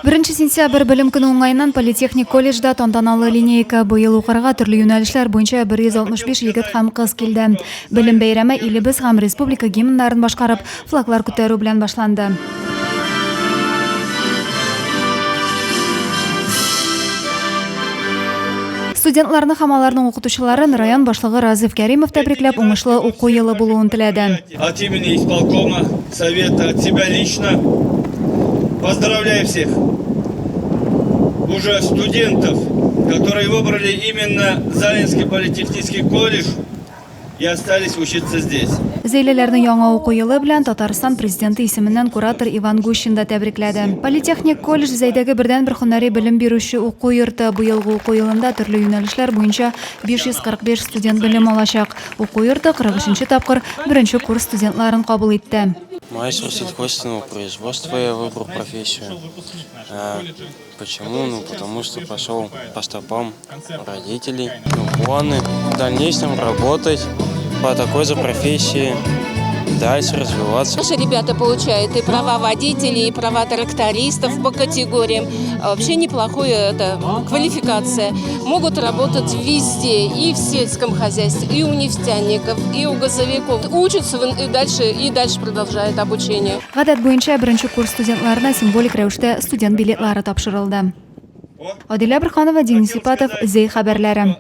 Беренче сентябрь белем көне уңаеннан политехник колледжда тантаналы линейка. Быел укырга төрле юнәлешләр буенча 165 егет һәм кыз килде. Белем бәйрәме илебез һәм республика гимннарын башкарып, флаглар күтәрү белән башланды. Студентларны һәм аларның укытучыларын район башлыгы Разиф Кәримов тәбрикләп, уңышлы уку елы булуын теләде. От имени исполкома совета, от себя лично поздравляю всех уже студентов, которые выбрали именно Заинский политехнический колледж и остались учиться здесь. Зәйлеләрне яңа уку елы белән Татарстан Президенты исеменнән куратор Иван Гущин да тәбрикләде. Политехник колледж Зәйдәге бердәнбер һөнәри белем бирүче уку йорты. Быелгы уку елында төрле юнәлешләр буенча 545 студент белем алачак. Уку йорты 43 нче тапкыр беренче курс студентларын кабул итте. Мастер сельхозственного производства я выбрал профессию. Почему? Ну, потому что пошел по стопам родителей. Ну, планы в дальнейшем работать по такой же профессии, дальше развиваться. Наши ребята получают и права водителей, и права трактористов по категориям. Вообще неплохая это квалификация. Могут работать везде, и в сельском хозяйстве, и у нефтяников, и у газовиков. Учатся и дальше, и дальше продолжают обучение. Гадәт буенча, беренче курс студентларына символик рәвештә студент билетлары тапшырылды. Адилә Борһанова, Денис Ипатов, Зәй хәбәрләре.